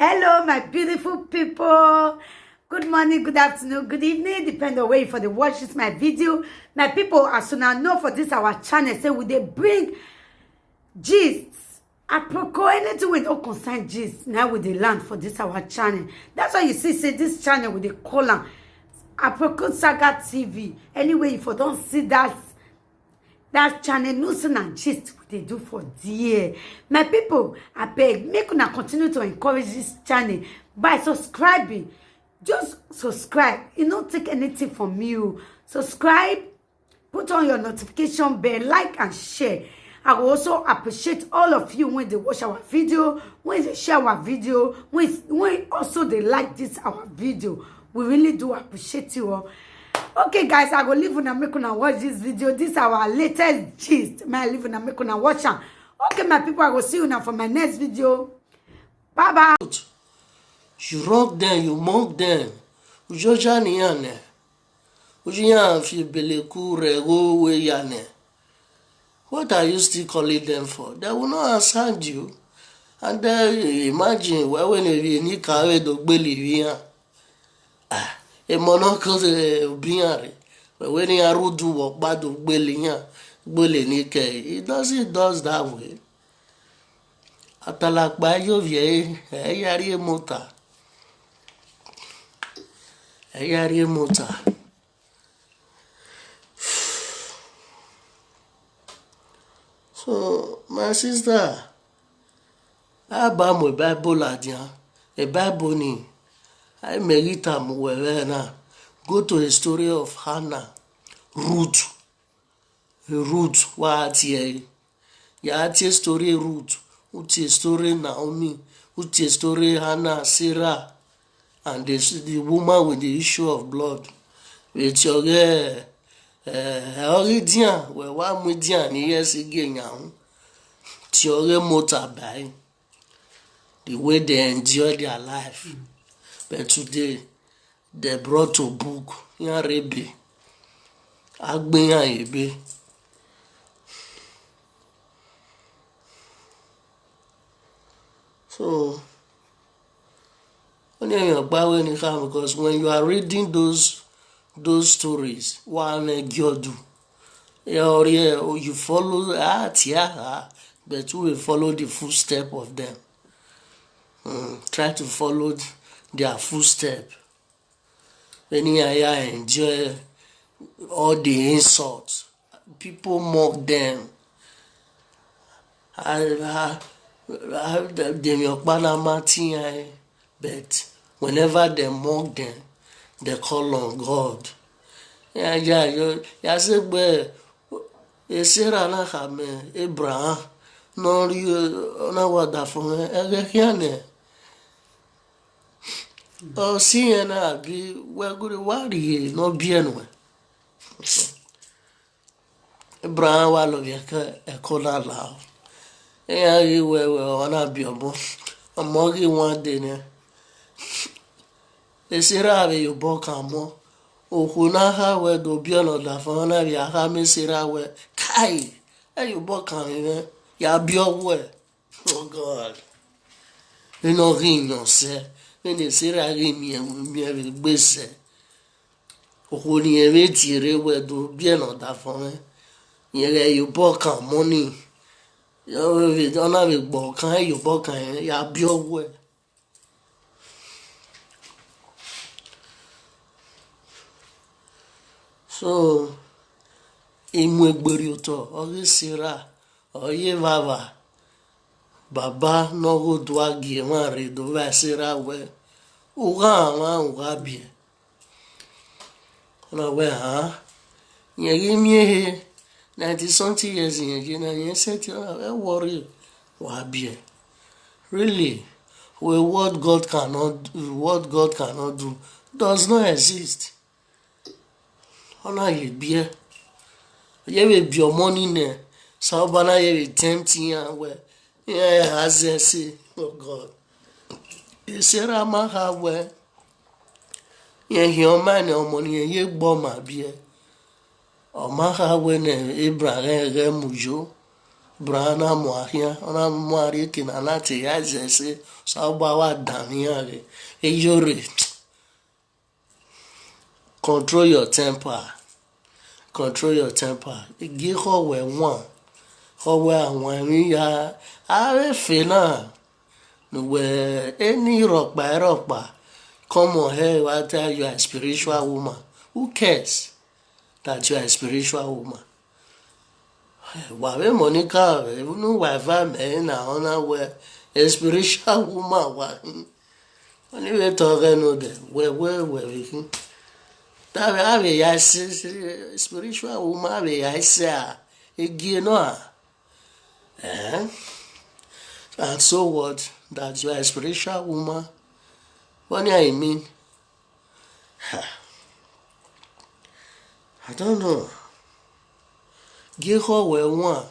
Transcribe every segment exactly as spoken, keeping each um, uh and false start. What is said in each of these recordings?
Hello, my beautiful people. Good morning, good afternoon, good evening, depend on where you for dey watch this my video. My people, as una know for this our channel, say we dey bring gist, aproko, anything wey no concern gist, na we dey land for this our channel. That's why you see say this channel we dey call am Aproko Saga T V. Anyway, you for don see that that channel, no say na gist we dey do for there. My people, abeg, make una continue to encourage this channel by subscribing. Just subscribe. E no take anything from you. Subscribe, put on your notification bell, like and share. I will also appreciate all of you when they watch our video, when they share our video, when, when also they like this our video. We really do appreciate you all. Okay, guys, I go leave una, make una watch this video. This our latest gist. May I leave una, make una watch am. Okay, my people, I go see una for my next video. Bye bye. You rock them, you mock them. Ujoja ni iran nẹ. Uji iran fi ebeleku rre ẹghẹ owa ya nẹ. What are you still calling them for? They will not answer you. And then imagine wẹ wẹ ne emwi ne ka vbe do gbele ivbi iran. Ah, emọ ne ọ ke obi iran rre, wẹ wẹ ne iran rre udu vbe ọkpa do gbele iran, gbele ne ikẹe. It doesn't does that way. Atalakpa ye ovbi ẹre, ẹ i ya rrie mota. Ẹ i ya rrie mota. So, my sister, a ba mu Bible ladian, Bible ni, a i mẹ ghi tama uwẹ vbe na. Go to the story of Hannah, Ruth. Ruth, wa tie ẹre. Ya tie story Ruth, u tie story Naomi, u tie story Hannah, Sarah, and the, the woman with the issue of blood. Vbe tie ọghe, eh, ọ ghi dian, wẹ wa mu idian ni ye ẹse gie yan ru. Tie ọghe mota ba ẹre. The way they enjoy their life. But today, they brought to book, iran rre ebe, a gbe iran ye ebe. So, ọni emwi ọgba wẹ ni kha, because when you are reading those those stories, wa mwẹ gie ọdu. Ọ rhie, you follow, a tie a kha, but you will follow the footstep of them. Mm, try to follow th- their footstep. Vbene iran ya enjoy all the insult, people mock them. A, a, a, de emwi ọkpa na ma te iran, but whenever they mock them, they call on God. Ya, ya, ya, ya sẹ gbe, Sarah na khama Abraham, ne ọ rhie, ọ na wa da fo mwẹ, ẹghẹ khian nẹ. Ọ si rẹn na bi wẹ gure wa rhie ne ọ biẹ nuẹn. Abraham wa lọvbiẹ ke ẹko na la. Iran ghi wẹ wẹ ọ na biẹ ọmọ, ọmọ ghi wan dee nẹ. Sarah vbe ye obọ kan ọmọ. Okhuo na kha wẹ do biẹ ne ọdafẹn na vbe a khama Sarah wẹ, kai, ẹ ye obọ kan mwẹ, ya biẹ ọghuẹ. Oh God. Vbene ọ ghi yan sẹ, vbene Sarah ghi miẹn, miẹn vbe egbe sẹ. Okhuo ne irẹn vbe tie rre wẹ do biẹ ne ọdafẹn mwẹ, irẹn ghẹ ye obọ kan ọmọ ni, ọ na vbe gbe ọkan, ẹ ye obọ kan mwẹ, ya biẹ ọghuẹ. So, imuegberriotọ ọghe Sarah, ọ ye evbavba, baba ne ọ ghe odua gie emwa rre do vba Sarah wẹ, u gha mwa, u gha biẹ. Ọ na wẹ, han, irẹn ghi miẹn ehe, ninety something years irẹn ye na, irẹn sẹtin, ọ na wẹ, worry, wa biẹ. Really, wẹ what God cannot do, what God cannot do does not exist. Ọ na ye biẹ. Ọ ye vbe biẹ ọmọ ni nẹ, Osanobua na ye vbe tempt iran wẹ, iran gha zẹ ẹse, oh God. Sarah ma kha wẹ, irẹn khian ọmaẹn ne ọmọ ne irẹn ye gbe ọma biẹ. Ọ ma kha wẹ ne Abraham ghẹ mu yo. Bra na mu a khian, ọ na mu a rrie eke ne a na te ya zẹ ẹse, Osanobua wa danmwẹ iran ghe. Eyore, control your temper, control your temper. Gie ekhọe wẹ wan, ekhọe wẹ a wan emwi ya, avbe efe na ne uwẹ eni rhọkpa rhọkpa, come on here, wa ta you are a spiritual woman. Who cares that you are a spiritual woman? Wa vbe Monica, vbe unu wa eva mẹ na, ọ na wẹ a spiritual woman wa khin. Ọni vbe te ọghẹ nodẹ, wẹ wẹ wẹ vbe khin. Te a vbe, a vbe ya sẹ, spiritual woman, a vbe ya sẹ a, egie nọ a. Eh? And so what? That you are a spiritual woman? What do you mean? Ha. I don't know. Gie ekhọe wẹ wan.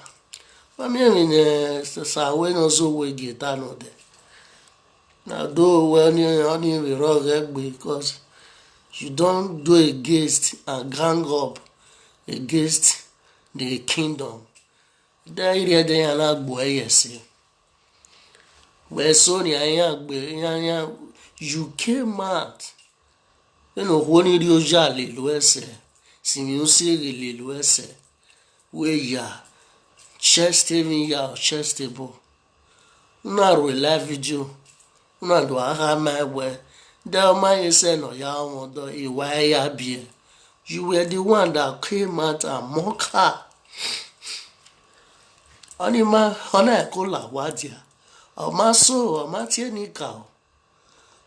Wa miẹn emwi ne Osawe ne ọ zẹ owẹ gie ta nodẹ. Na do wẹ ọni, ọni vbe rrọọ ghẹ gbe, because you don do against and gang up against the kingdom. Dẹ irhiẹdẹ iran na gbe uẹ ye ẹse. Wẹ so nian iran gbe iran, iran, you came out. Vbene okhuo ni rhie oya lele uẹ sẹ, sinmwi usieghe lele uẹ sẹ, wẹ ya chest emwi ya chest ebo. U na ru live video, u na do a khama wẹ, dẹ ọ ma ye sẹ ne ọ ya rọnmwẹ ọdọ, I wa ya biẹ. You were the one that came out and mock her. Ọni ma, ọ na ẹko la wa dia. Ọ ma so, ọ ma tie Nika o.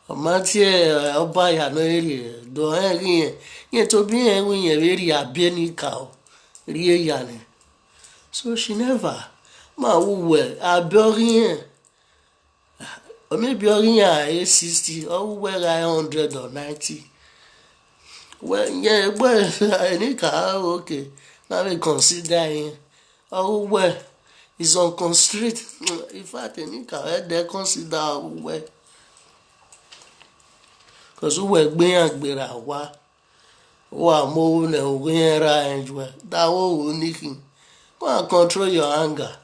Ọ ma tie, eh, ọba ya nọ rhie, do rẹn ghi rẹn, rẹn tobọ irẹn wẹ irẹn vbe rhie abiẹ Nika o, rhie ya nẹ. So she never, ma wu wẹ, abiẹ ọ ghi rẹn, ọ maybe ọ ghi rẹn a sixty, ọ wu wẹ gha hundred or ninety. Wẹ, yẹn egbe Nika, okay, na vbe consider irẹn. Ọ wu wẹ is unconstrained. In fact, Nika ẹdẹ consider ọ wu wẹ. 'Cause uwẹ gbe iran gberra owa, uwa mu ohu ne u ghi rẹn ra rẹn juẹ, da wẹ ohu ni khin. Go and control your anger.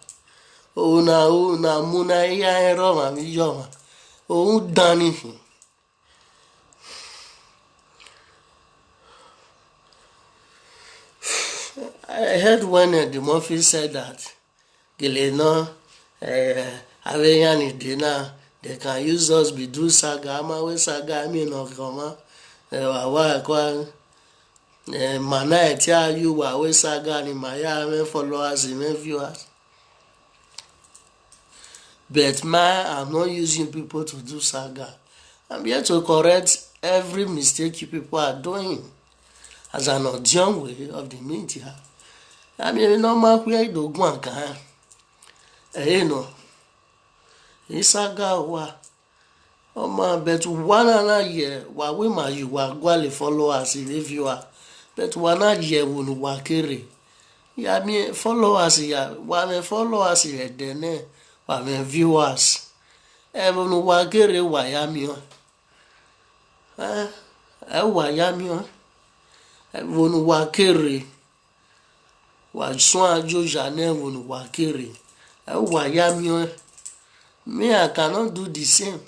Ohu na, ohu na mu na iya rẹn rre ọmwa vbe iye ọmwa, ohu dan ni khin. I heard when Eddie Murphy said that, gele nọ, eh, avbe iran ni dee na, they can use us be do saga, a ma wẹ saga, I mean, ọ khọ ọmwa, eh, wa wa ẹkua, eh, ma na ẹtin a ye uwa wẹ saga ni ma ya mwẹ followers, mwẹ viewers. But my, I'm not using people to do saga. I'm here to correct every mistake you people are doing as an audience way of the media. I mean, normal where you do go and can. Eh, no. Isaga wa. Ọ ma, but wa na na ye, wa wẹ ma ye uwa gualọ followers vbe viewer, but wa na ye vbene uwa kere. Ya miẹn followers ya, wa mwẹ followers vbe ẹdẹ nẹ, wa mwẹ viewers. Ẹvbo ne uwa kere wa ya miẹn ọẹn. Ẹ, ẹ wa ya miẹn ọẹn. Ẹvbo ne uwa kere, wa suẹn ajoja ne ẹvbo ne uwa kere. Ẹ wa ya miẹn ọẹn. Me, I cannot do the same.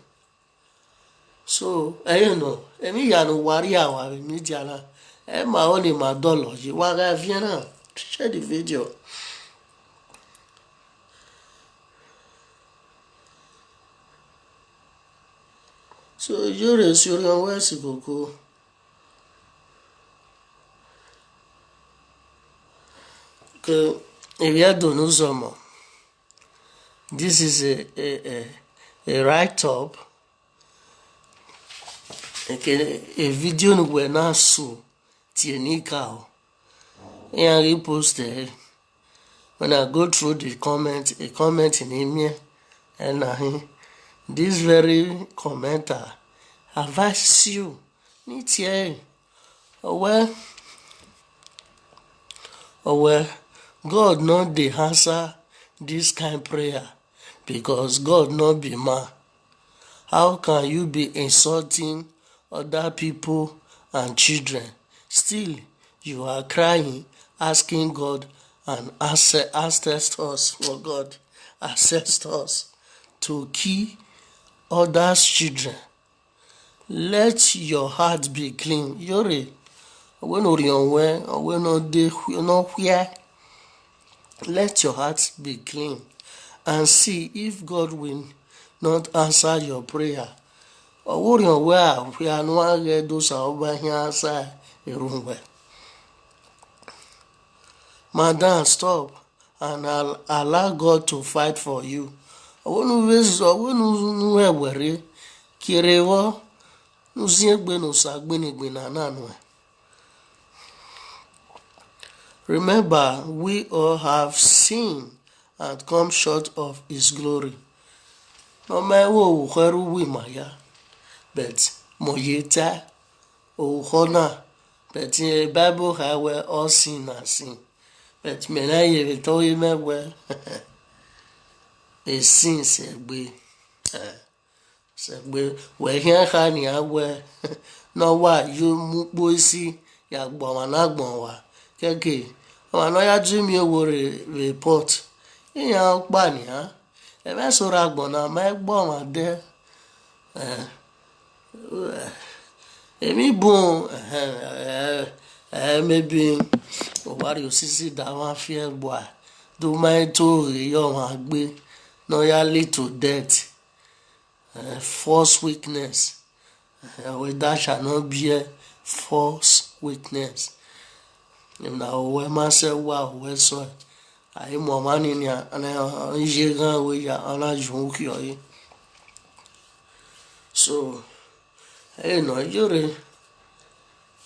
So, ẹre nọ, emwi hia ne uwa rhie ua vbe media na, ẹ ma ho ne ima dọlọ ye, wa gha viẹ na, share the video. So, Iyore si orhiọn wẹ si koko. Ke, evbi Ẹdo ne uzọmọ. This is a, a, a, a write up. Eke, a video ne uwẹ na so tie Nika o. Iran ghi post ẹre. When I go through the comment, a comment ne I miẹn, ẹna hin, this very commenter advise you, ne I tie ẹre. Ọ wẹ, ọ wẹ, God no dey answer this kind prayer because God no be man. How can you be insulting other people and children? Still, you are crying, asking God and ancestors for God, ancestors to kill others' children. Let your heart be clean. Yore, ọ wẹ ne orhiọn wẹ, ọ wẹ ne ọ de ne ọ khuia. Let your heart be clean and see if God will not answer your prayer. Ọ wẹ orhiọn wẹ a khuia ne uwa ghẹ do sa ọba hian sa erhunmwu wẹ. Madam, stop and al- allow God to fight for you. Ọ wẹ ne u vbe zọ, ọ wẹ ne u rẹn wẹ rre, kierre vbọ ne u ziengbe ne Osa gbinnigbinna na nuẹn. Remember, we all have sinned and come short of his glory. Ọ ma vbe orukhọ ẹre uwu ima ya, but mẹ ọ ye ta orukhọ na, but Bible kha wẹ all sin na sin. But mẹ na ye vbe te ọ ye mẹ wẹ, esin sẹ egbe. Sẹ egbe, wẹ khian kha nian wẹ ne ọ wa yo mu ukpo esi ya gbe ọmwa ne agbọn rua. Kẹke, ọmwa ne ọ ya du imiẹn owo rre vbe port, iran ọkpa nian. Ẹmwẹ eso rre agbọn na ma i gbe ọmwa dẹ. Emwi bun, maybe uwa rhie osisi da mwa fiẹ gba, do ma i to ghe ye ọmwa gbe ne ọ ya lead to death. False witness. Wẹ da sha ne ọ biẹ, false witness. Emwi na owẹ ma sẹ wa owẹ sọe. A i mu ọmwa ni nian, a na ye ghan wẹ ya, a na ye uhunmwu khiọre. So, ẹre nọ yore,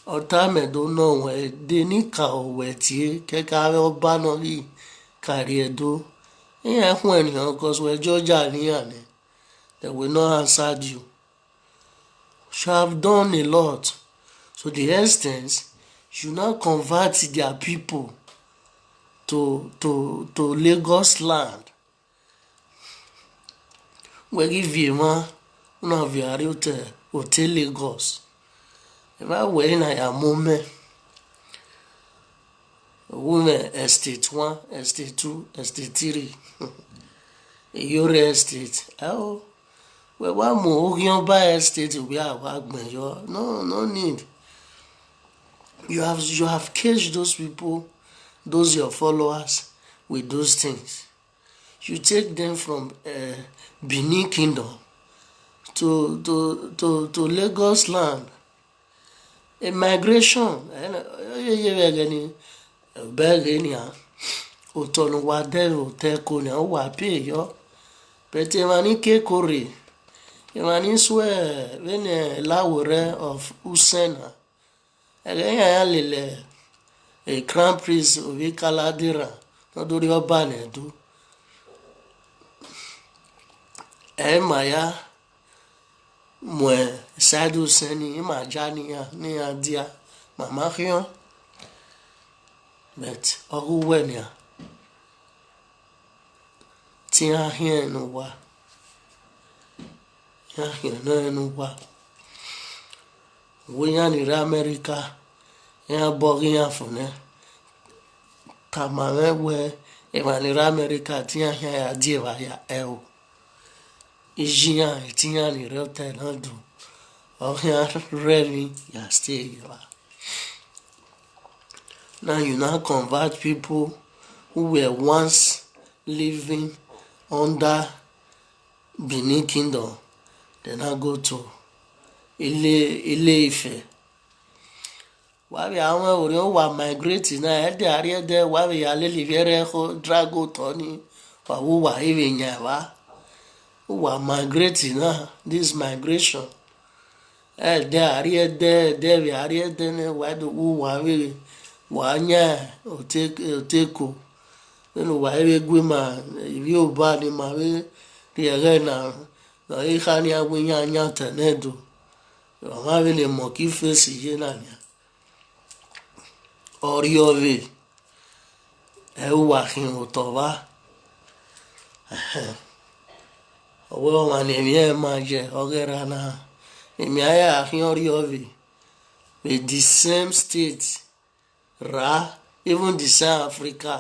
ọ tama do nọ wẹ, de ne ka owẹ tie, kẹkẹ avbe ọba nọ ghi ka rrie Ẹdo, iran khuẹn nian, cos wẹ judge iran nẹ, they will not answer you. You have done a lot to the extent you now convert their people to, to, to Lagos land. Wẹ ghi viọ emwa, u na viọ rrie otọ, otọ Lagos. Emwa wẹ na ya mu mẹ. Wu mwẹ estate one, estate two, estate three. Iyore estate. Ẹo, wẹ wa mu oghian ọba estate wẹ a wa gbẹn yọ. No, no need. You have, you have caged those people, those your followers, with those things. You take them from uh, Benin Kingdom to, to, to, to Lagos land. A migration, eh, ye ye vbe ẹghẹ ni, bẹghe nian, otọ ne uwa dẹ vbe otọ ẹko nian, uwa pay yọ. But emwa ni ke ẹko rre, emwa ni suẹ vbene Lawerẹ of Usen na, ẹghẹ iran ya lele Crown Prince ovbi Kalade ra ne ọ do rhie ọba ne Ẹdo. Ẹ ma ya mu Saheed Hussein ni, ima ja ne iran, ne iran dia, ma ma khian. But ọ ghi uwẹ nian, te iran khian ne uwa, iran khian nẹ ne uwa. Wẹ iran ni rre America, iran bọghe iran fo nẹ, tama mwẹ wẹ emwa ni rre America te iran khian ya die evba ya ẹo. Iye iran, te iran ni rre otọ na do, ọ khian rre emwi ya stay ye evba. Now you now convert people who were once living under Benin Kingdom, they now go to Ile, Ile Ife. Wa vbe a mwẹ orhiọn, wa migrate na, ẹdẹ a rrie ẹdẹ, wa vbe ya lele ivbi ẹre ẹkho drag otọ ni, wa vbe uwa i vbe yan evba. Uwa migrate na, this migration. Ẹdẹ a rrie ẹdẹ, ẹdẹ vbe a rrie ẹdẹ nẹ, wa do vbe uwa vbe, wa yan otọ eko. Vbene uwa i vbe gu ima, ivbi oba ne ima vbe rhie ẹghẹ na, ne ọ i kha nian wẹ iran yan otọ nẹ do. Ọmwa vbene monkey face ye na nian. Ọrriọvbe, ẹ i re uwa khian otọ vba. Ọ wẹ ọmwa ne emwi ẹnrẹn ma ye ọghe erha na, emwi a ya khian ọrriọvbe vbe the same state ra, even the same Africa,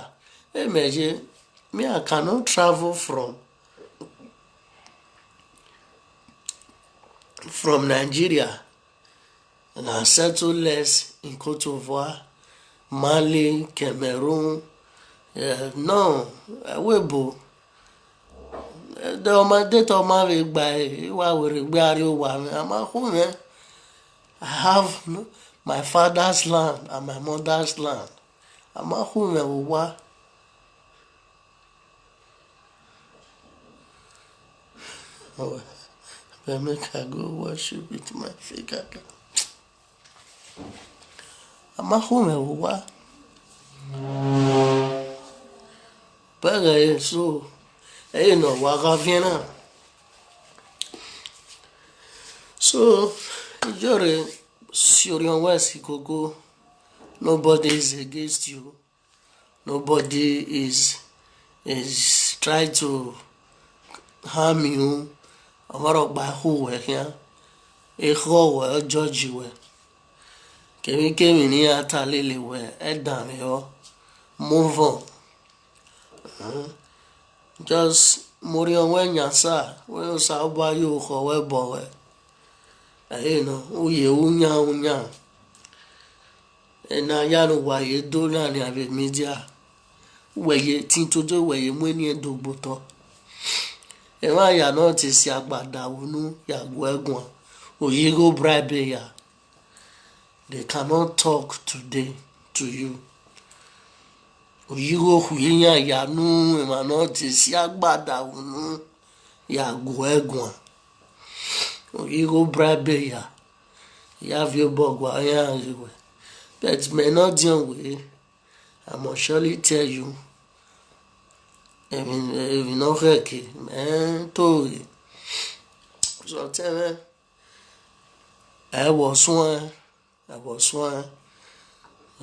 Emẹ ye, me, I cannot travel from from Nigeria and I settle less in Cote d'Ivoire, Mali, Cameroon. Eh, no, ẹvbo ebo. Eh, de ọ ma, de te ọ ma vbe gba ẹre, I wa werriegbe a rrie owa mwẹ, a ma khu mwẹ. I have my father's land and my mother's land. A ma khu mwẹ vbe owa. Oh, but make I go worship with my fake account. A ma khu mwẹ vbe owa. Bẹghe ẹre so, ẹre ne ọ wa gha viẹn na. So, iyore, si orhiọn wẹ si koko. Nobody is against you. Nobody is is trying to harm you. Ọmwa rhọkpa khu wẹ khian, ekhọe wẹ, ọ judge wẹ. Kemwikemwi ne iran ta lele wẹ, ẹdanmwẹ ọ, move on. Just mu orhiọn wẹ yan Osa, wẹ Osanobua ye orukhọ wẹ bọ wẹ. Ẹre nọ, u ye ru yan, u yan. Ena ya ne uwa ye do na nian vbe media, wẹ ye tin todo wẹ ye mu eni ẹn do gbe otọ. Emwa ya ne ọ te si agbada unu ya gu ẹre guan, u yi igho bribe ya. They cannot talk today to you. U yi igho khu iran ya ne emwa ne ọ te si agbada unu ya gu ẹre guan. U yi igho bribe ya, ya viọ obọ gua iran ghe wẹ. But mẹ ne ọdiọn wẹ, I must surely tell you, emwi emwi ne ọ khẹke mẹ to ghe. Sọtẹmwẹ, ẹ vbe suẹn, ẹ vbe suẹn,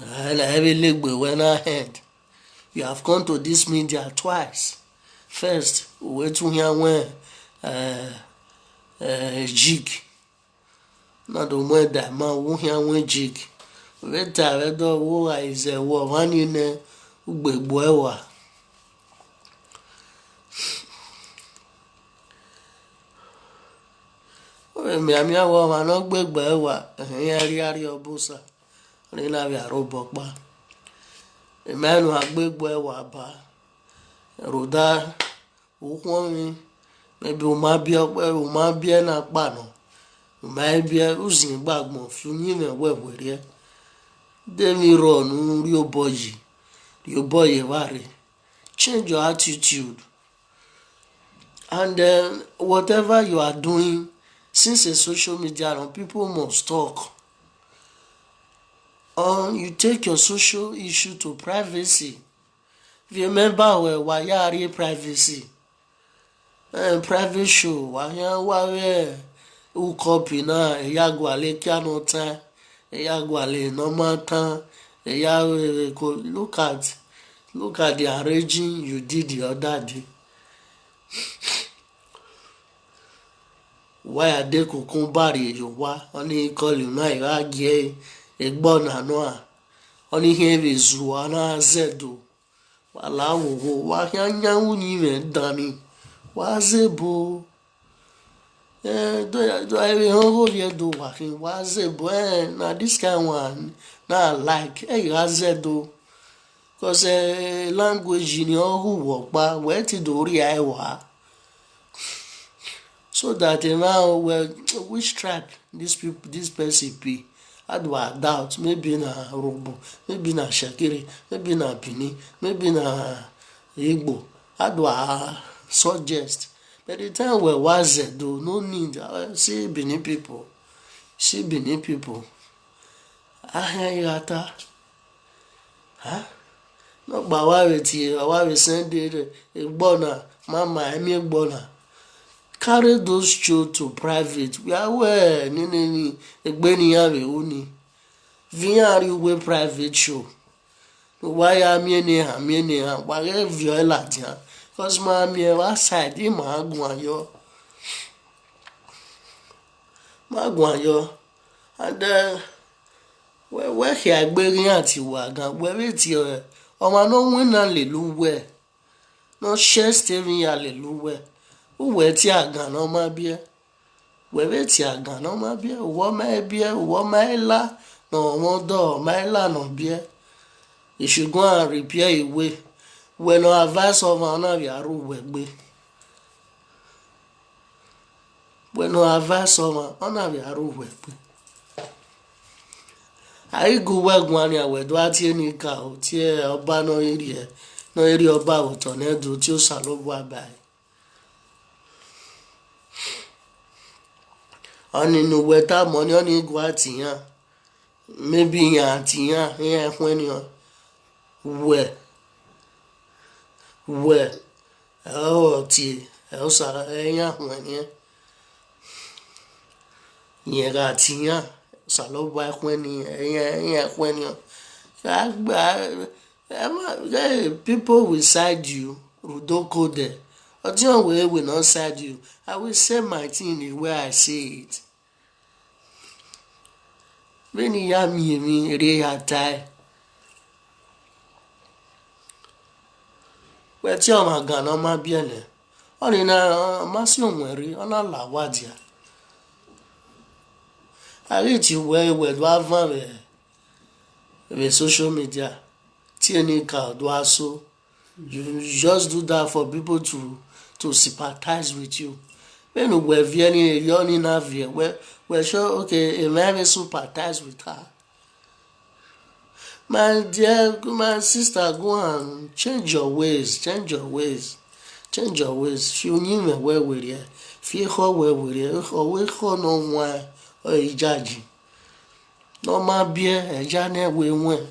ẹ vbe legbe wẹ na head. You have come to this media twice. First, u wẹ te u khian wẹ jig, na do mu ẹn da ima, u khian wẹ jig. U vbe ta vbe dọ, u gha zẹ wẹ ọmwa ni nẹ, u gbe gbe ẹre wa. Mianmian wẹ ọmwa ne ọ gbe gbe ẹre wa, iran rhie arriọ ọba Osa, ọnii na vbe aro obọ ọkpa. Ima rẹn ne a gbe gbe ẹre wa ba, rhunmwuda ukhuọnmwi, maybe u ma biẹ ọkpẹ, u ma biẹ ne a kpa nọ, u ma biẹ, u zin gbe agbọn fi uyinmwẹ wẹ werriẹ. De emwi rrọọ ne u rhie obọ yi, rhie obọ ye evba rre. Change your attitude. And then, whatever you are doing, since a social media, now people must talk. Or you take your social issue to privacy. If you remember, wẹ wa ya rrie privacy, eh, private show, wa khian wa vbe hook up na, ẹ ya gualọ ekia ne ọ tan, ẹ ya gualọ ne ọ ma tan, ẹ ya vbe ko, look at, look at the arranging you did the other day. Wa ya de kukumba rhie ye owa, ọnii call unu, a i gha gie ẹre, egbe ọna nọ a, ọnii khian vbe zua na zẹ do. Wa la wowo, wa khian yan uyinmwẹ danmwi, wa zẹ ebo. Eh, do ya, do ya vbe họn ghe ovbi Ẹdo wa khin, wa zẹ ebo, eh, na this kind one na like, ẹ i gha zẹ do. Cause, eh, language ni ọ ghu wẹ ọkpa, wẹ te do rhia ẹre wa. So that emwa wẹ, which tribe this people, this person be? A do a doubt, maybe na Urhobo, maybe na Itsekiri, maybe na Benin, maybe na Igbo. A do a suggest. But the time wẹ wa zẹ do, no need. Uh, see Benin people, see Benin people. A khian gha ta. Huh? Nọkpa wa vbe tie, wa vbe send egbe ọna, mama, ẹ miẹn egbe ọna. Carry those show to private. Wia wẹ nene ni egbe ne iran vbe ru ni. Vbe iran rrie uwu private show. Ne uwa ya miẹn ne ehan, miẹn ne ehan, wa ghẹ viọ ẹre ladian. Cause ma miẹn vbe outside, ima guan yọ. Ma guan yọ. And, eh, wẹ, wẹ khia egbe ghe iran tie uwa gan, wẹ vbe tie, eh, Ọmwa ne ọ winna lele uwẹ, ne ọ chest emwi ya lele uwẹ, uwẹ tie agan ne ọ ma biẹ. Wẹ vbe tie agan ne ọ ma biẹ, uwẹ ọ ma biẹ, uwẹ ọ ma la ne ọ mwẹ ọdọ, ọ ma la ne ọ biẹ. Isiguan repair iwe, wẹ ne ọ advice ọmwa, ọ na vbe aro uwẹ gbe. Wẹ ne ọ advice ọmwa, ọ na vbe aro uwẹ gbe. A i gu uwẹ guan nian, wẹ do a tie eni ka o, tie ọba ne ọ i rhie, ne ọ i rhie ọba vbe otọ ne Ẹdo, tie Osanobua ba ẹre. Ọnii ne uwẹ tama ọnii, ọnii gua tie iran, maybe iran tie iran, iran khuẹnniẹn wẹ, wẹ, ẹ ọ tie, ẹ Osa, ẹ iran khuẹnniẹn. Rẹn gha tie iran, Osanobua khuẹnniẹn, iran, iran khuẹnniẹn. Gha gba, ẹ ma, hey, people will side you, rhunmwuda odẹ. Ọdiọn wẹ will not side you. I will say my thing the way I see it. Vbene I ya miẹn emwi rre ya tae, wẹ tie ọmwa agan ne ọ ma biẹ nẹ, ọnii na, ọ ma si owẹn rre, ọ na la owa dia. A ghi tie uwẹ, wẹ do a van vbe, vbe social media, tie eni ka do a so. You just do that for people to, to sympathize with you. Vbene uwẹ viẹ ni, erriọ ni na viẹ, wẹ, wẹ sure, okay, emwa vbe sympathize with her. My dear, my sister, go and change your ways, change your ways, change your ways. Fi uyinmwẹ wẹ werriẹ, fi ekhọe wẹ werriẹ, ekhọe, ekhọe ne ọ wan ọre ijaji. Ne ọ ma biẹ, ẹja ne ẹwe wẹn,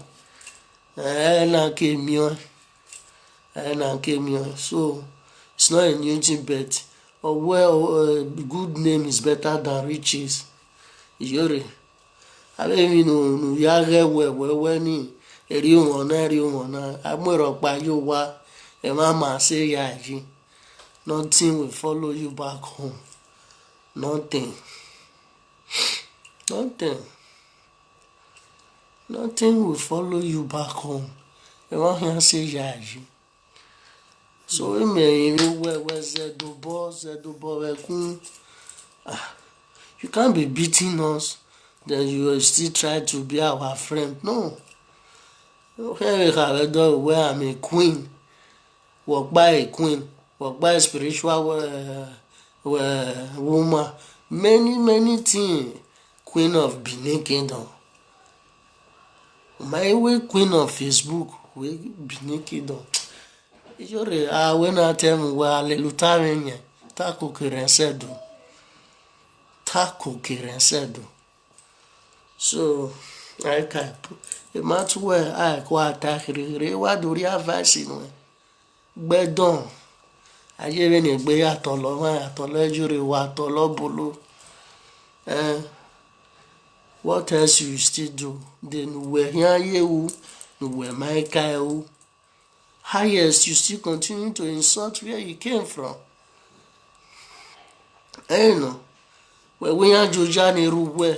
ẹ na ke miẹn ọẹn, ẹ na ke miẹn ọẹn. So, it's not a new thing, but ọ wẹ, uh, good name is better than riches. Iyore, avbe emwi ne u, ne u ya ghẹ wẹ, wẹ, wẹ ni, erriọ mwẹ ọna, erriọ mwẹ ọna, a mu erha ọkpa ye owa, emwa ma sẹ ya yi. Nothing will follow you back home. Nothing. Nothing. Nothing will follow you back home. Emwa khian sẹ ya yi. So, imẹ rinmwian wẹ, wẹ zẹ dobọ, zẹ dobọ vbe ẹkun. Ah, you can't be beating us, then you will still try to be our friend. No. Okhian vbe kha vbe dọ wẹ, I'm a queen. Wẹ ọkpa a queen, wẹ ọkpa a spiritual, wẹ, wẹ woman. Many, many things. Queen of Benin Kingdom. Ma i wẹ queen of Facebook, wẹ Benin Kingdom. Iyore, a wẹ na tẹ mu wẹ a lele uta mwẹ yẹn, ta koko rẹn sẹ do. Ta koko rẹn sẹ do. So, I can, emwa tuẹ, a i kua ta kherhe kherhe, wa do rhie advice nuẹn. Gbẹdọn, a ye vbene egbe ya tọlọ mwa, ya tọlọ Iyore, wa tọlọ Bolo. Eh, what else you still do? De ne uwẹ khian ye ru, ne uwẹ ma i ka ru? Highest, you still continue to insult where you came from. Ẹ nọ, wẹ wẹ iran joja ne erha uwẹ,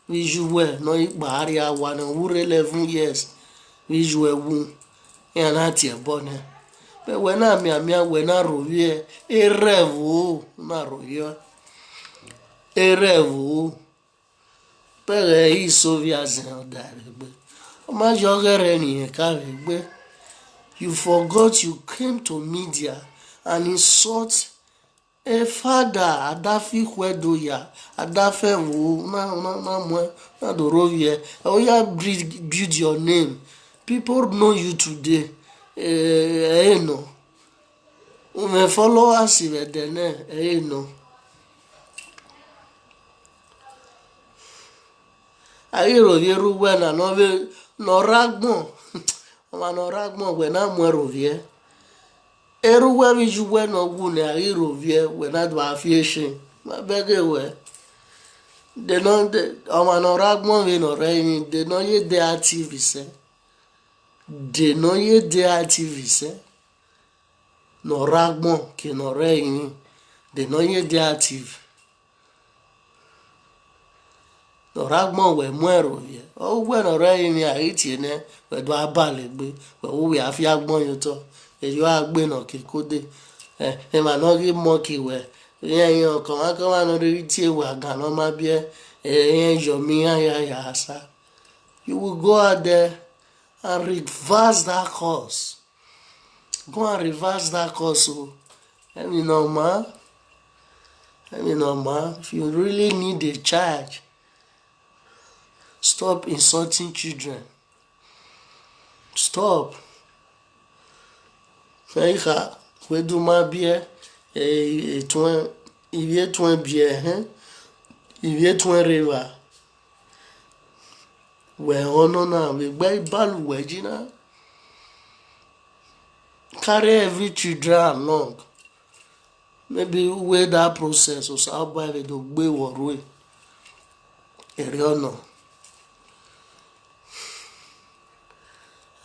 vbe iye uwẹ ne ọ ghi kpa rrie owa ne ọ vbe rre eleven years, vbe iye uwẹ wu, iran na tie ẹbọ nẹ. Vbe wẹ na mianmian, wẹ na rhovbiẹ, erha ẹvbo na rhovbiẹ, erha ẹvbo. Bẹghe iso vbe a zẹ ọda vbe egbe, ọ ma ye ọghẹrhẹ ne irẹn ka vbe egbe. You forgot you came to media and insult a father, a da fi ikhuẹ do ya, a da fi ẹvbo na, na, na muẹn, na do rhovbiẹ. Ọ ya build, build your name. People know you today. Eh, ẹ i nọ. U mwẹ followers vbe ẹdẹ nẹ, ẹ i nọ. A ghi rhovbiẹ erha uwẹ na ne ọ vbe, ne ọ rre agbọn. Ọmwa ne ọ rre agbọn, wẹ na muẹn rhovbiẹ. Erha uwẹ vbe iye uwẹ ne ọ wu nẹ, a ghi rhovbiẹ, wẹ na do a fi ẹse. Ma bẹghe wẹ. De nọ, de, ọmwa ne ọ rre agbọn vbene ọ rre ẹrinmwi, de ne ọ ye de active sẹ. De ne ọ ye de active sẹ. Ne ọ rre agbọn ke ne ọ rre ẹrinmwi, de ne ọ ye de active. Ne ọ rre agbọn wẹ muẹn rhovbiẹ, Ọ wẹ ne ọ rre emwi a ghi tie nẹ, wẹ do a bale egbe, wẹ vbe uwẹ a fi agbọn ye otọ, erriọ a gbe ne ọ ke kode. Emwa ne ọ ghi mọ ke wẹ, irẹn irẹn ọkọmwakọmwa ne ọ rre ghi tie wẹ agan ne ọ ma biẹ, irẹn yọ miẹn iran ya ya sa. You will go out there and reverse that curse. Go and reverse that curse o. Emwi ne ọ maa, emwi ne ọ maa, if you really need a child, stop insulting children. Stop. Ẹ i kha, wẹ do ma biẹ, eh, etuẹn, ivbi etuẹn biẹ, ẹhẹn, ivbi etuẹn rre evba. Wẹ họn nọ na, vbe egbe ibalu wẹ ji na. Carry every children along. Maybe uwẹ that process, Osanobua vbe do gbe wẹ rue. Erriọ nọ.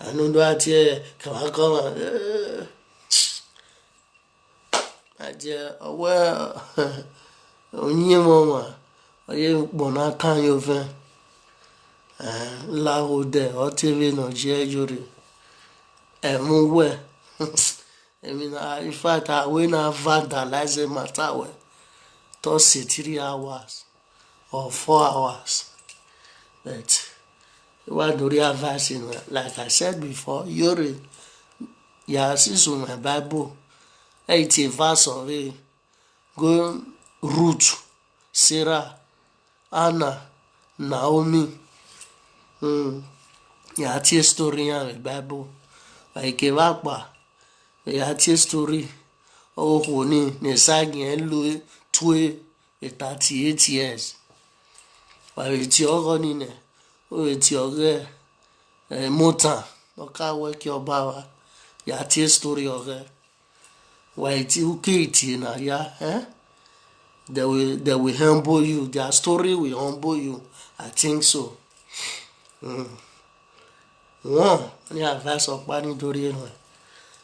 Anu do a tie kama kama. Eh. A die ọwẹ uyinmwẹ ọmwa, ọ ye ukpọn na kan ye ovẹn. Eh, lahọ odẹ, ọ te vbe ne ọ ye ẹre yore. Ẹmwẹ uwẹ. Emwi na, in fact, a wẹ na vandalize ma ta wẹ. Tọ se three hours or four hours. But I wa do rhie advice nẹ, like I said before, yore, ya si sunu Bible, ẹ i tie verse ọvbehe, go Ruth, Sarah, Anna, Naomi, hmm, ya tie story iran vbe Bible. Wa i kevbe akpa, ya tie story ọghe okhuo ni ne Sagiẹn lo tue vbe thirty-eight years. Wa vbe tie ọghọ ni nẹ, u vbe tie ọghe, eh, Motan, ọ ka wẹ ke ọba vba, ya tie story ọghẹ. Wa i tie, u ke i tie na ya, eh? They will, they will humble you. Their story will humble you. I think so. Mm. One, ni advice ọkpa ni do rhie nuẹn.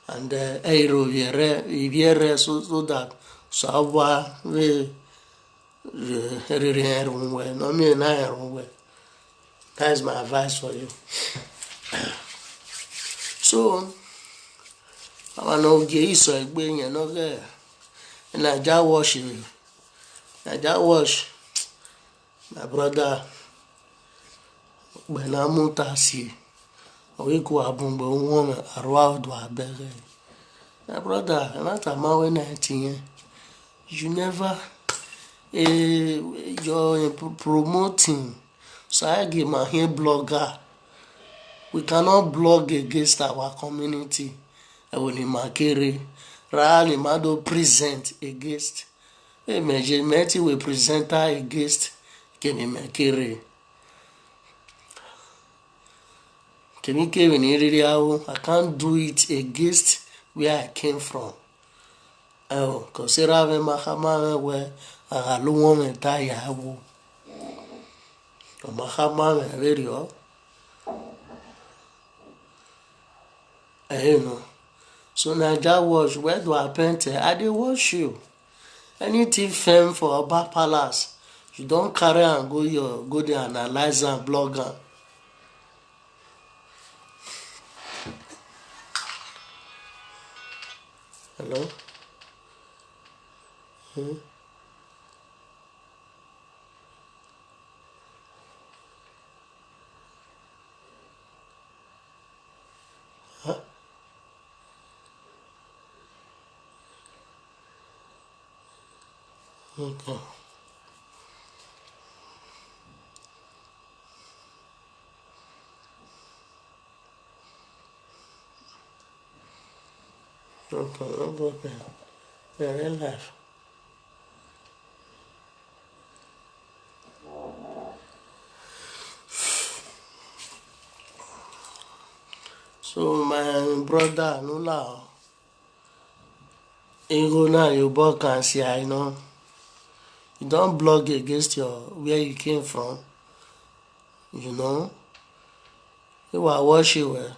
And, eh, ẹ i ro ivbi ẹre, ivbi ẹre so, so that Osanobua vbe rhirhi rẹn rhunmwuda, ne ọ miẹn na rẹn rhunmwuda. That is my advice for you. So, ọmwa ne ọ gie isọ egbe yẹn ne ọ ghẹ Naija Watch, Naija Watch, my brother, ukpẹ na mu ta si, ọ ghi ku a bun gbe uhunmwu, arua do a bẹghe. My brother, ẹmwata ma wẹ na ẹtin yẹn. You never, eh, you're promoting. So I give my here blogger. We cannot blog against our community. Ẹvbo ne ima kere, ra ne ima do present against. Imẹ je, mẹ te wẹ presenter against kevbe imẹ kere. Kevbe kevbe ne I rhirhi aro, I can't do it against where I came from. Ẹo, cause erha mwẹ ma khama mwẹ wẹ a gha la uhunmwu ta ya ẹvbo. Ọ ma khama mwẹ vberriọ. Ẹre nọ. So Naija Watch, wẹ do appointed, I dey watch you. Anything firm for Oba Palace, you don carry am go your, go dey analyze am, blog am. Hello? Hmm? Huh? Okay. Okay, no problem. Very life. So my brother, no now. Igho na ye obọ kan sia nọ. You don blog against your, where you came from. You know. Iwa watch you well.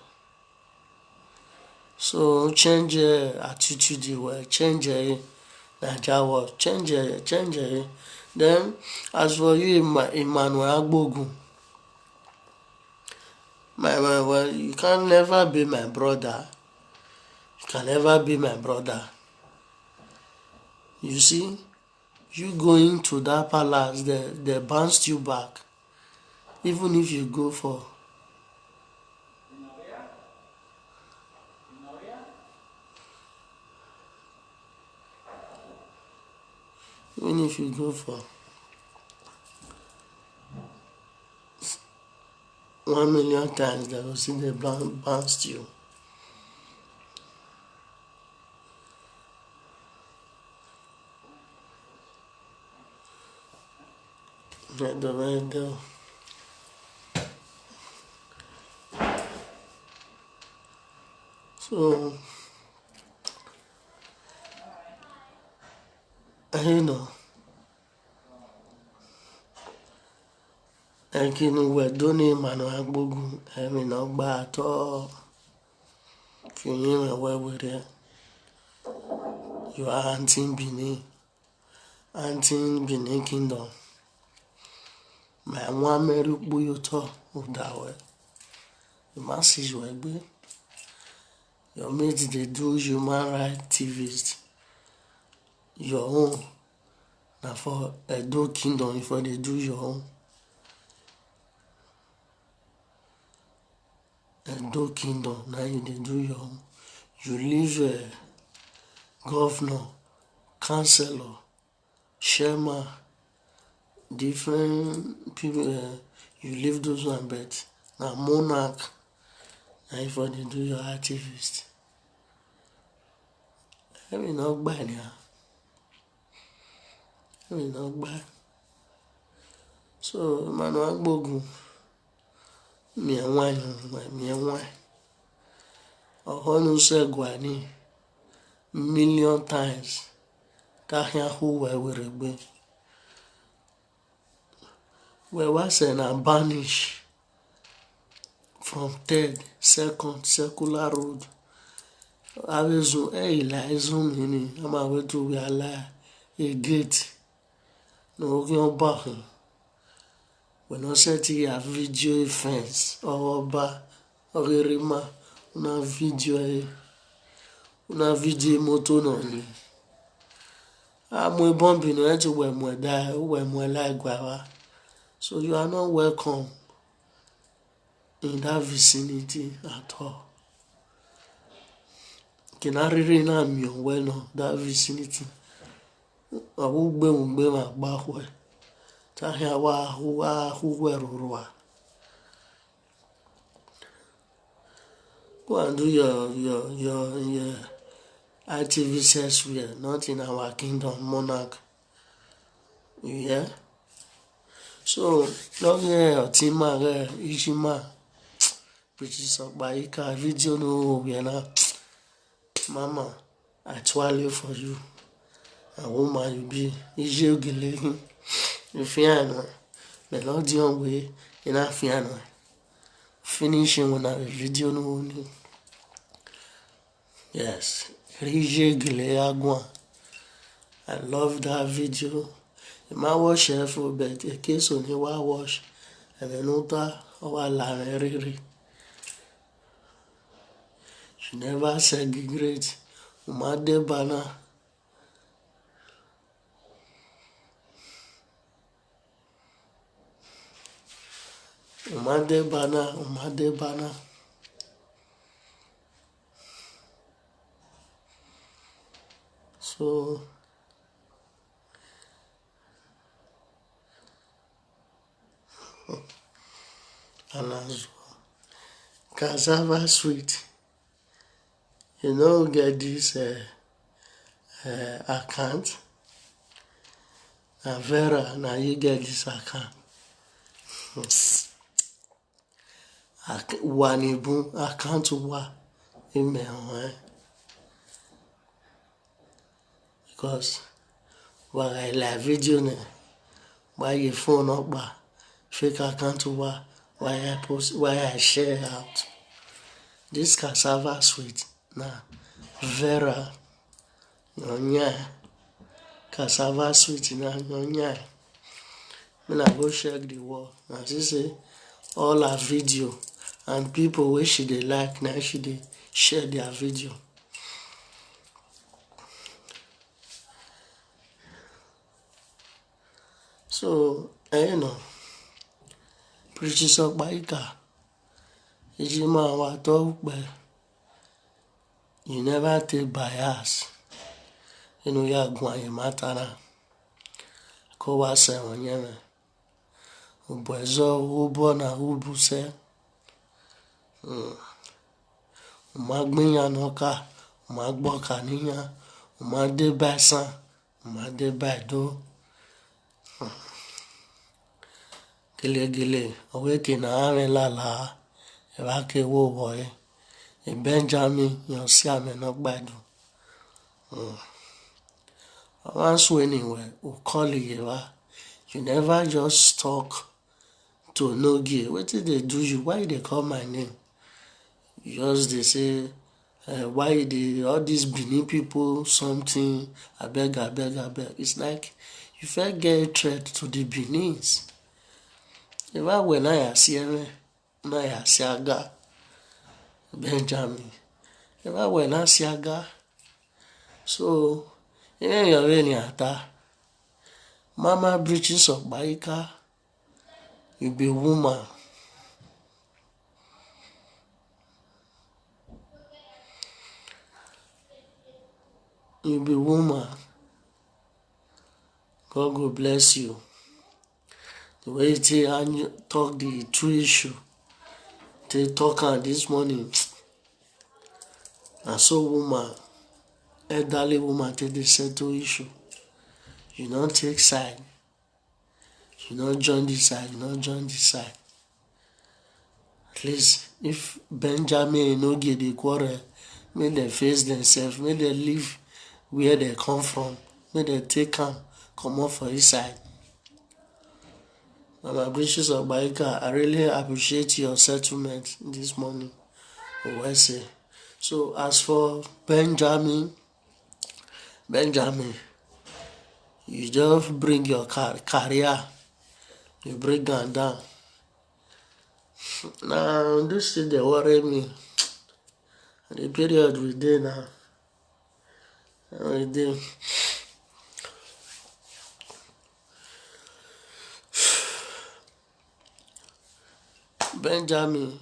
So change, eh, attitude well, change, eh, Naija Watch, change, eh, change, eh. Then as for you, Emma-, Emmanuel Agbogun, My, my, well, you can never be my brother. You can never be my brother. You see, you going to that palace, they, they bounced you back. Even if you go for, even if you go for one million times, they will still dey bounce you. Ẹdọ mwẹ ẹdọ. So, ẹre nọ, ẹki ne uwẹ do ne ima ne ọ gha gbogun, ẹmwẹ ne ọ gba tọ. Fi uyinmwẹ wẹ werriẹ, you are anti Benin, anti Benin Kingdom. Ma wan mẹ rhie ukpu ye otọ, uda wẹ, I ma si yuẹ gbe. Your mate dey do human rights activist. Your own na for Edo Kingdom, you for dey do your own. Edo Kingdom, na you dey do your own. You leave, eh, governor, councillor, chairman, different people, eh, you leave those one, but na monarch, na you for dey do your activist. Ẹmwẹ ne ọ gba nian. Ẹmwẹ ne ọ gba. So, ima ne ọ gha gbogun, miẹn wain, miẹn wain. Ọhọ ne u sẹ guan ni million times, te a khian hu uwẹ werriegbe. Wẹ wa sẹ na banish from third, second, circular road. Avbe zun, ẹ i la zun mini, a ma wẹ te uwẹ a la e gate ne ọ ghian ọba khin. Wẹ ne ọ sẹtin ya video fence, ọghe ọba, ọghe erha ima, u na video ẹre, u na video imoto nọ ni. A mu ebọnbi nọ, ẹ te uwẹ muẹn dae, uwẹ muẹn la ẹguae evba. So you are not welcome in that vicinity at all. Ke na rhirhi na miẹn wẹ nọ that vicinity, ọ vbe ugbe mu ugbe mwa gba khuẹ, te a khian wa hu, a hu uwẹ rhurhua. Go and do your, your, your, your activist elsewhere, not in our kingdom, monarch. You hear? So, lọghe ọtẹn ima ghẹ iye ima, Princess Ọkpaika, video ne u ho vbe na, mama, I tuale for you. A wo ma you be, iye gele hin, you fian nọ, mẹ ne ọ diọn wẹ, I na fian nọ. Finish winna vbe video ne u ho ni. Yes, rhie iye gele ya guan. I love that video. I ma watch ẹre fo, but eke eso ne I wa watch, ẹmwẹ ne u ta, ọ wa la mwẹ rhirhi. You never segregate. U ma deba na. U ma deba na, u ma deba na. So, Anazuo. Cassava sweet. You no get this, uh, uh, account? Na Vera, na you get this account. Ac-, wa ni bun, account wa, imẹ họn ẹn. Because wa gha la video nẹ, wa ye phone nọkpa, fake account wa, wa ya post, wa ya share out. This cassava sweet na Vera, ne ọ yan, cassava sweet na ne ọ yan. Me na go check the wall, na see say all her video, And people wey she dey like, na she dey share their video. So, eh, you know, Princess Okpayika, ijima wa tọ ukpẹ, you never take bias. Inu ya guan ye matter na, ko wa sẹ ẹmwẹ ọyẹnmwẹ. Obọ ẹzọ, obọ na, ubusẹ. Hmm. U ma gbẹn iran ne ọ ka, u ma gbe ọka ne iran, u ma deba esan, u ma deba ẹdo. Hmm. Gelegele, ọ wẹ ke ne a mwẹ lala, evba ke wo vbọ ẹre. Benjamin, rẹn ọ si amẹ nọkpa do. Hmm. Ọ ma suẹn ne wẹ, u call ye evba. You never just talk to Enogie. Wetin dey do you? Why you dey call my name? You just dey say, eh, why you dey, all these Benin people something, abeg, abeg, abeg. It's like you first get hatred to the Benins. Evba wẹ na ya si ẹmwẹ, na ya si aga, Benjamin. Evba wẹ na si aga. So, irẹn yọ vbene a ta. Mama Princess Okpayika, you be woman. You be woman. God go bless you. The way you take and talk the true issue, take talk am this morning. Na so woman, elderly woman take dey settle issue. You no take side. You no join this side, you no join this side. At least if Benjamin and Enogie dey quarrel, make dem face themselves, make dem leave where dem come from, make dem take am comot for inside. Mama Princess Okpayika, I really appreciate your settlement this morning. Well said. So as for Benjamin, Benjamin, you just bring your car- career, you bring am down. Now, this thing dey worry me. The period we dey now, we dey. Benjamin.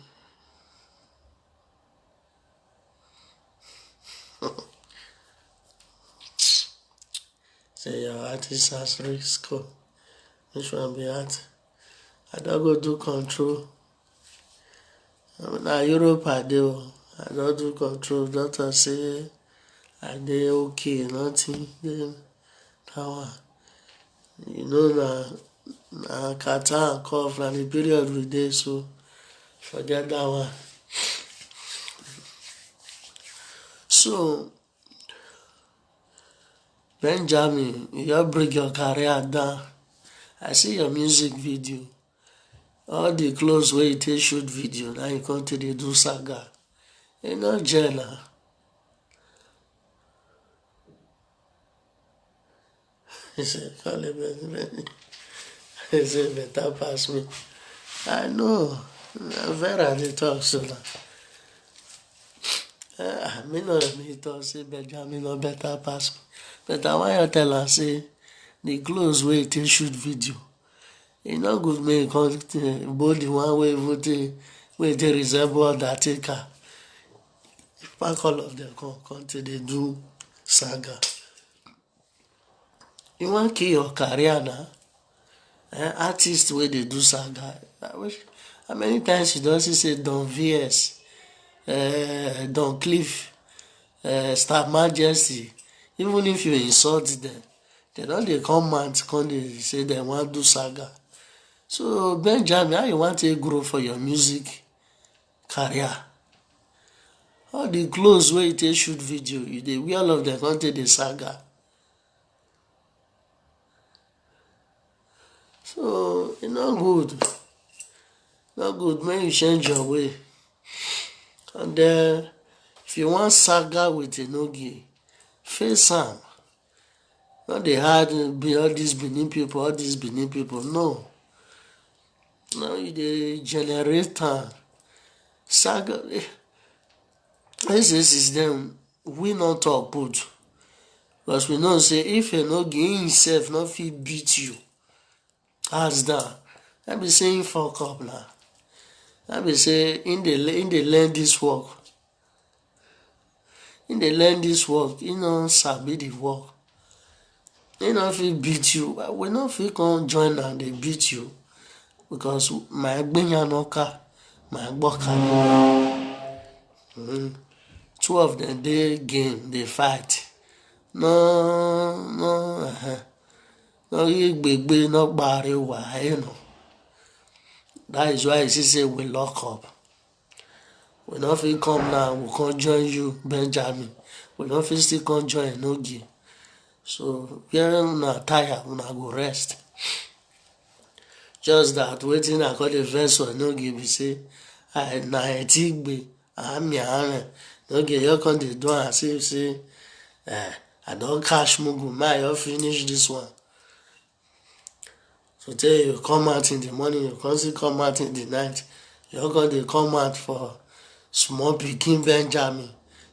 Say your heart is at risk. Which one be heart? I don go do control. Um, na Europe I dey o. I don do control. Doctor say I dey okay, nothing dey that one. You know na, na catarrh and cough na the period we dey, so forget that one. So, Benjamin, you just bring your career down. I see your music video. All the clothes wey you take shoot video, na you come take dey do saga. E no gel na. He say, "Call him, he say, better pass me." I know. Na Vera dey talk so na. Ah, me no, me talk say Benjamin no better pass me. But I wan you tell am say the clothes wey he take shoot video, e no good make he come, eh, borrow the one wey even dey, wey dey resemble Undertaker. Pack all of them come, come take dey do saga. You wan kill your career na? Eh, artist wey dey do saga. I wish, how many times you don see say Don V S, eh, Don Cliff, eh, Star Majesty, even if you insult them, they don dey come out, come dey say they wan do saga. So, Benjamin, how you wan take grow for your music career? All the clothes wey you take shoot video, you dey wear all of them, come take dey saga. So, e no good. No good, make you change your way. And then, if you wan saga with Enogie, face am. No dey hide, be all these Benin people, all these Benin people. No. Now you dey generate am. Saga, eh, this is them, we not talk put. Because we know say if Enogie himself no fit beat you, hands down, that be say him fuck up now. That be say him dey le-, him dey learn this work. Him dey learn this work, him no sabi the work. Him no fit beat you. We no fit come join am dey beat you, because my egbe yan no ka, my egbe ka no. Mm. Two of them dey game, dey fight. No, no, uh-huh. No, he gbegbe, no gbare wa, you know. That is why you see say we lock up. We no fit come now, we come join you, Benjamin. We no fit still come join Enogie. So, where una tire, una go rest. Just that wetin I call the verse for Enogie be say, I na etigbe, I am your hand. Enogie, you come dey do am as if say, eh, I don catch mugu, ma, you finish this one. So tey you come out in the morning, you come still come out in the night. You come dey come out for small pikin Benjamin.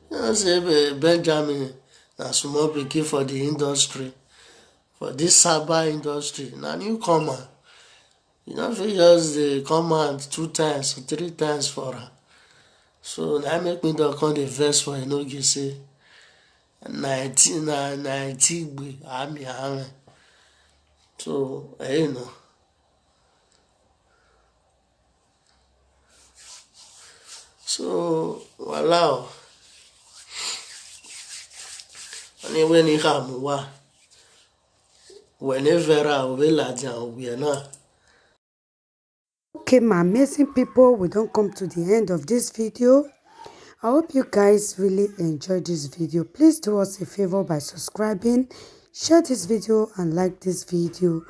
You know say Be-, Benjamin na small pikin for the industry, for this cyber industry. Na newcomer. You no fit just dey come out two times, three times for am. So na make me don come dey vex for Enogie say, na eti-, na, na etigbe, I am your hand. So, eh, you know. So, wala o. Ọni wẹ ne I kha mu uwa. Wẹ ne vbe ra, u vbe ladian owiẹ na. Okay, my amazing people, we don come to the end of this video. I hope you guys really enjoyed this video. Please do us a favor by subscribing, share this video and like this video.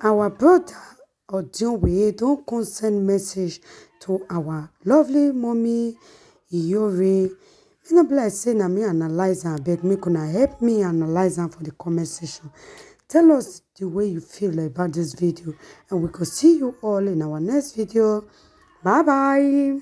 Our brother Odunwe don come send message to our lovely mommy Iyore. Make e no be like say na me analyze am, abeg make una help me analyze am for the comment section. Tell us the way you feel about this video, and we go see you all in our next video. Bye bye.